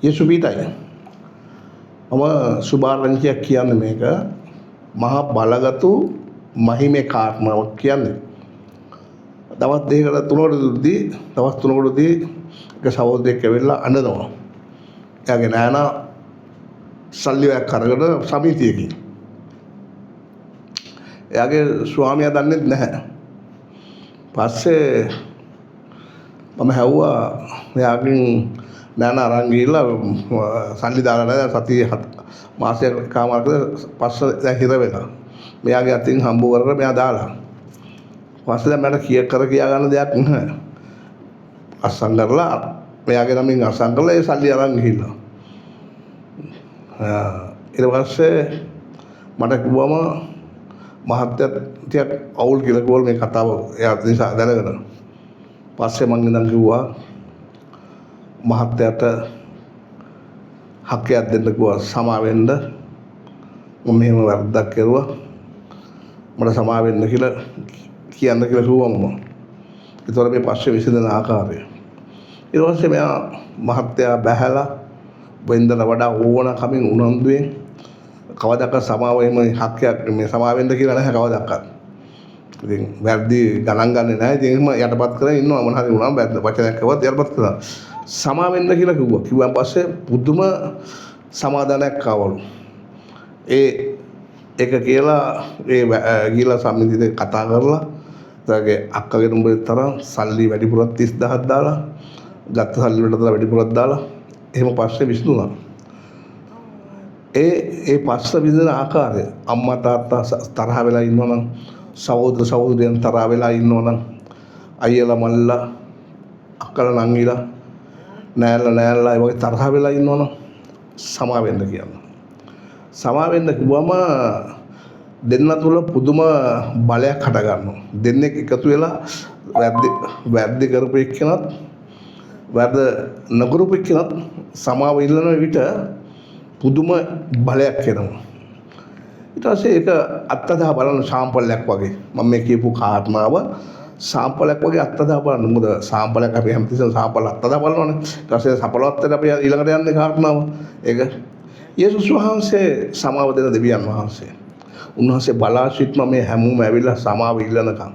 යේසු පිහිටයි. මම සුභාරංචියක් කියන්නේ මේක මහා බලගතු මහිමේ කාරණාවක් කියන්නේ. දවස් දෙකකට තුනකට දුද්දී දවස් තුනකටදී එක සහෝදරයෙක් ඇවිල්ලා අඬනවා. එයාගේ නෑනා සල්ලි ඔයක් අරගෙන සමිතියකින්. එයාගේ ස්වාමියා දන්නෙත් නැහැ. පස්සේ මම හැව්වා එයාගෙන් නෑනා අරන් ගිහිල්ලා සල්ලි දාලා නැහැ සතිය මාසයක් එකමාරකට පස්සේ දැන් හිර වෙලා. මෙයාගේ අතින් හම්බ කරගෙන මෙයා දාලා. පස්සේ දැන් මට කිය කර කියා ගන්න දෙයක් නැහැ. අස්සම් කරලා මෙයාගේ නමින් අස්සම් කරලා ඒ සල්ලි අරන් ගිහිල්ලා. ඊට පස්සේ මට කිව්වම මහත්තයත් ටිකක් අවුල් කියලා කිව්වලු මේ කතාව එයා නිසා දැනගෙන. පස්සේ මං ඉඳන් කිව්වා මහත්තයාට හක්කයක් දෙන්න කිව්වා සමා වෙන්න. මම මෙහෙම වැරද්දක් කෙරුවා. මට සමා වෙන්න කියලා කියන්න කියලා කිව්වා මම. ඒතකොට මේ පස්සේ විසඳන ආකාරය. ඊට පස්සේ මෙයා මහත්තයා බැහැලා වෙන්දට වඩා ඕන කමින් උනන්දුවෙන් කවදාකවත් සමාව එහෙම හක්කයක් මේ සමා වෙන්න කියලා නැහැ කවදාකවත්. ඉතින් වැරදි ගණන් ගන්නෙ නැහැ. ඉතින් එහෙම යටපත් කරගෙන ඉන්නවා මොන හරි වුණාම වැරදි වචනයක් කිව්වත් යටපත් කරනවා. සමා වෙන්න කියලා කිව්වා. කිව්වන් පස්සේ පුදුම සමාදානයක් ආවලු. ඒ ඒක කියලා ඒ ගිහලා සමිතියට කතා කරලා එයාගේ අක්කගේ නම්බරේ තරම් සල්ලි වැඩිපුරත් 30,000ක් දාලා ගත්ත සල්ලි වලට තරම් වැඩිපුරක් දාලා එහෙම පස්සේ විසඳුණා. ඒ ඒ පස්ස විඳින ආකාරය අම්මා තාත්තා තරහ වෙලා ඉන්නවනම් සහෝදර සහෝදරියන් තරහ වෙලා ඉන්නවනම් අයියලා මල්ලිලා අක්කලා නංගිලා නෑල්ලා නෑල්ලා ඒ වගේ තරහ වෙලා ඉන්නවනම් සමා වෙන්න කියන්න. සමා වෙන්න කිව්වම දෙන්න තුල පුදුම බලයක් හට ගන්නවා. දෙන්නෙක් එකතු වෙලා වැරදි වැරදි කරපු එක්කෙනත් වැරද නොකරපු එක්කෙනත් සමාව ඉල්ලන විට පුදුම බලයක් එනවා. ඊට පස්සේ ඒක අත්අදහා බලන්න සාම්පලයක් වගේ. මම මේ කියපු කාරණාව සාම්පලයක් වගේ අත්අදහා බලන්න. මොකද සාම්පලයක් අපි හැමතිස්සෙම සාම්පල අත්අදහා බලනවනේ. ඊට පස්සේ සඵලවත් වෙන අපි ඊළඟට යන්නේ කාරණාව. ඒක යේසුස් වහන්සේ සමාව දෙන දෙවියන් වහන්සේ. උන්වහන්සේ බලා සිටින මේ හැමෝම ඇවිල්ලා සමාව ඉල්ලනකම්.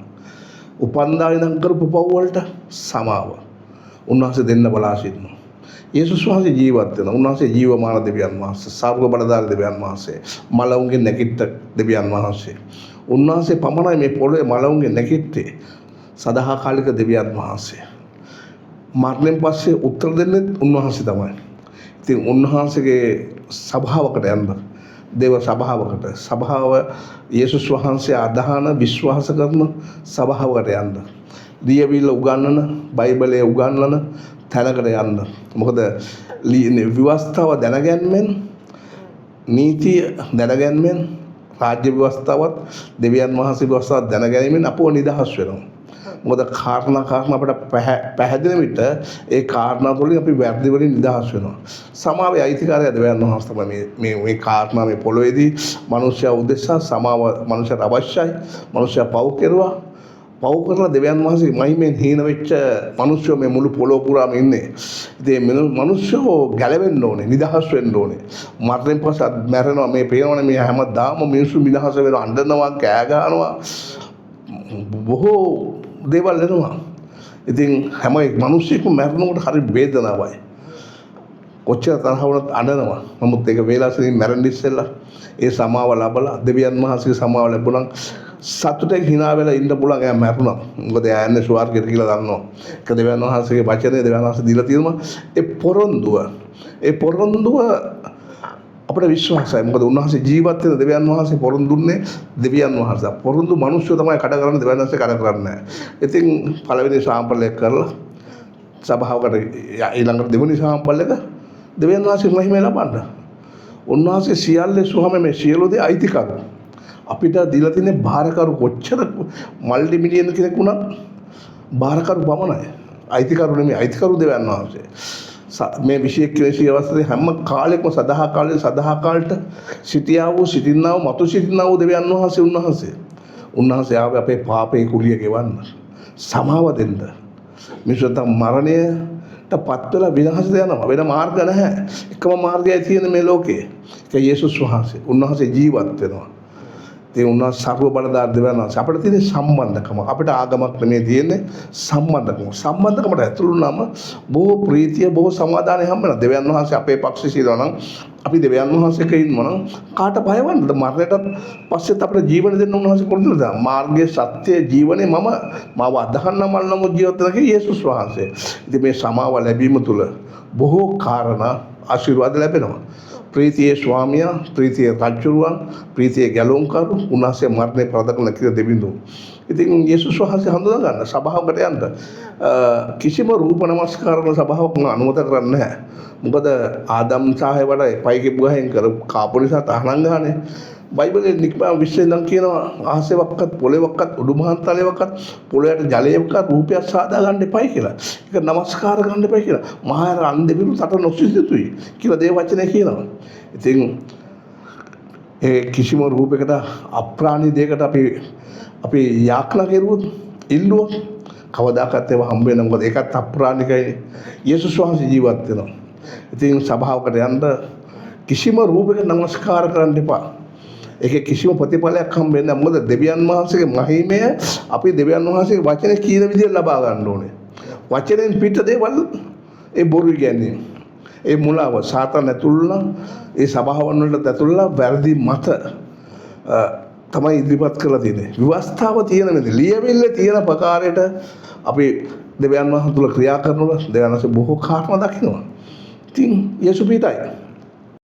උපන්දා ඉඳන් කරපු පව් වලට සමාව උන්වහන්සේ දෙන්න බලා සිටිනවා. යේසුස් වහන්සේ ජීවත් වෙනවා. උන්වහන්සේ ජීවමාන දෙවියන් වහන්සේ, සර්ව බලධාරී දෙවියන් වහන්සේ, මලවුන්ගෙන් නැගිට්ට දෙවියන් වහන්සේ. උන්වහන්සේ පමණයි මේ පොළොවේ මලවුන්ගෙන් නැගිට්ටේ සදාකාලික දෙවියන් වහන්සේ. මරණයෙන් පස්සේ උත්තර දෙන්නේ උන්වහන්සේ තමයි. ඉතින් උන්වහන්සේගේ සභාවකට යන්න, දේව සභාවකට, සභාව යේසුස් වහන්සේ අදහන විශ්වාස කරන සභාවකට යන්න. ලියවිල්ල උගන්වන, බයිබලය උගන්වන තැනකට යන්න. මොකද ව්‍යවස්ථාව දැනගැන්මෙන්, නීතිය දැනගැන්මෙන්, රාජ්‍ය ව්‍යවස්ථාවත් දෙවියන් වහන්සේ ව්‍යවස්ථාවත් දැනගැනීමෙන් අපව නිදහස් වෙනවා. මොකද කාරණා කාරණා අපට පැහැදිලි විට ඒ කාරණා තුළින් අපි වැරදි වලින් නිදහස් වෙනවා. සමාවේ අයිතිකාරය දෙවියන් වහන්සේ තමයි. මේ මේ මේ කාරණා මේ පොළොවේදී මනුෂ්‍යයා උදෙසා සමාව මනුෂ්‍යයට අවශ්‍යයි. මනුෂ්‍යයා පව් කෙරුවා. පව් කරලා දෙවියන් වහන්සේ මහිමෙන් හීන වෙච්ච මනුෂ්‍යෝ මේ මුළු පොළොව පුරාම ඉන්නේ. ඉතින් මේ මනුෂ්‍යෝ ගැලවෙන්න ඕනේ, නිදහස් වෙන්න ඕනේ. මරණයෙන් පස්සේ මැරෙනවා. මේ පේනවනේ මේ හැමදාම මිනිස්සු නිදහස් වෙනවා, අඬනවා, කෑ ගහනවා, බොහෝ දේවල් එනවා. ඉතින් හැම මිනිස්සෙක්ම මැරෙනකොට හරි වේදනාවයි. කොච්චර තරහ වුණත් අඬනවා. නමුත් ඒක වේලාසනින් මැරෙන්න ඉස්සෙල්ලා ඒ සමාව ලැබලා දෙවියන් වහන්සේගේ සමාව ලැබුණා සතුටෙන් හිනා වෙලා ඉන්න පුළුවන් එයා මැරුණා. මොකද එයා යන්නේ ස්වර්ගයට කියලා දන්නවා. ඒක දෙවියන් වහන්සේගේ වචනේ දෙවියන් වහන්සේ දීලා තියෙනවා. ඒ පොරොන්දුව අපිට විශ්වාසයි. මොකද උන්වහන්සේ ජීවත් වෙන දෙවියන් වහන්සේ පොරොන්දු දුන්නේ දෙවියන් වහන්සේ. පොරොන්දු මිනිස්සු තමයි කඩ කරන්නේ, දෙවියන් වහන්සේ කඩ කරන්නේ නැහැ. ඉතින් පළවෙනි සාම්පල් එක කරලා සභාවකට ඊළඟට දෙවෙනි සාම්පල් එක දෙවියන් වහන්සේ මහිමය ලබන්න. උන්වහන්සේ සියල්ලේ ස්වාමී, මේ සියලු දේ අයිතිකරු. අපිට දීලා තියෙන භාරකරු කොච්චර මල්ටි මිලියන් කෙනෙක් වුණත් භාරකරු පමණයි. අයිතිකරු නෙමෙයි, අයිතිකරු දෙවියන් වහන්සේ. මේ 21 වෙනි සියවසේ හැම කාලෙකම සදාකාලේ සදාකාලට සිටියා වූ සිටින්නා වූ මතු සිටින්නා වූ දෙවියන් වහන්සේ උන්වහන්සේ. උන්වහන්සේ ආවේ අපේ පාපේ කුලිය ගෙවන්න. සමාව දෙන්න. මිනිස්සුන්ට මරණයට පත් වෙලා විනාශයට යනවා. වෙන මාර්ග නැහැ. එකම මාර්ගයයි තියෙන්නේ මේ ලෝකේ. ඒක යේසුස් වහන්සේ. උන්වහන්සේ ජීවත් වෙනවා. ඉතින් උන්වහන්සේ සර්ව බලධාරී දෙවියන් වහන්සේ. අපිට තියෙන සම්බන්ධකම. අපිට ආගමක් නෙමෙයි තියෙන්නේ, සම්බන්ධකම. සම්බන්ධකමට ඇතුළු වුණාම බොහෝ ප්‍රීතිය, බොහෝ සමාදානය හම්බ වෙනවා. දෙවියන් වහන්සේ අපේ පක්ෂේ සිටිනවා නම්, අපි දෙවියන් වහන්සේ එක්ක ඉන්නවා නම් කාට බය වන්නද? මරණයටත් පස්සෙත් අපිට ජීවන දෙන්න උන්වහන්සේ පොරොන්දු වෙනවා. මාර්ගයේ, සත්‍ය, ජීවනේ මම, මාව අදහන්න මල් නමුත් ජීවත් වෙන කෙනා යේසුස් වහන්සේ. ඉතින් මේ සමාව ලැබීම තුළ බොහෝ කාරණා ආශිර්වාද ලැබෙනවා. ප්‍රීතියේ ස්වාමියා, ප්‍රීතියේ රජුරුවන්, ප්‍රීතියේ ගැලවුම්කරු, උන්වහන්සේ මරණය පරද කරන කියලා දෙවිඳු. ඉතින් යේසුස් වහන්සේ හඳුනා ගන්න සභාවකට යන්න කිසිම රූප නමස්කාර කරන සභාවක් මම අනුමත කරන්නේ නැහැ. මොකද ආදම් සහ හෙවට එපයි කියපු ගහෙන් කර කාපු නිසා තහනම් ගහනේ. බයිබලයේ නික්මා 20 ඉඳන් කියනවා අහසේවක්වත් පොළේවක්වත් උඩුමහන් තලයේවක්වත් පොළොවට ජලයේවක්වත් රූපයක් සාදා ගන්න එපයි කියලා. ඒක නමස්කාර කරන්න එපයි කියලා. මහා රන් දෙවිඳු තට නොසිසිතුයි කියලා දේව වචනය කියනවා. ඉතින් ඒ කිසිම රූපයකට, අප්‍රාණී දෙයකට අපි අපි යාඥා කෙරුවොත්, ඉල්ලුවොත් කවදාකවත් ඒව හම්බ වෙන්නේ නැහැ. මොකද ඒකත් අප්‍රාණිකයි. යේසුස් වහන්සේ ජීවත් වෙනවා. ඉතින් සභාවකට යන්න කිසිම රූපයකට නමස්කාර කරන්න එපා. ඒකේ කිසිම ප්‍රතිඵලයක් හම්බ වෙන්නේ නැහැ. මොකද දෙවියන් වහන්සේගේ මහිමය අපි දෙවියන් වහන්සේගේ වචනේ කියන විදිහට ලබා ගන්න ඕනේ. වචනෙන් පිට දේවල් ඒ බොරු කියන්නේ. ඒ මුලාව සාතන් ඇතුළු ඒ සභාවන් වලට ඇතුළු වැරදි මත තමයි ඉදිරිපත් කරලා තියෙන්නේ. ව්‍යවස්ථාව තියෙන විදිහ, ලියවිල්ල තියෙන ප්‍රකාරයට අපි දෙවියන් වහන්සේ තුල ක්‍රියා කරනකොට දෙවියන් වහන්සේ බොහෝ කාරණා දකිනවා. ඉතින් යේසු පිහිටයි.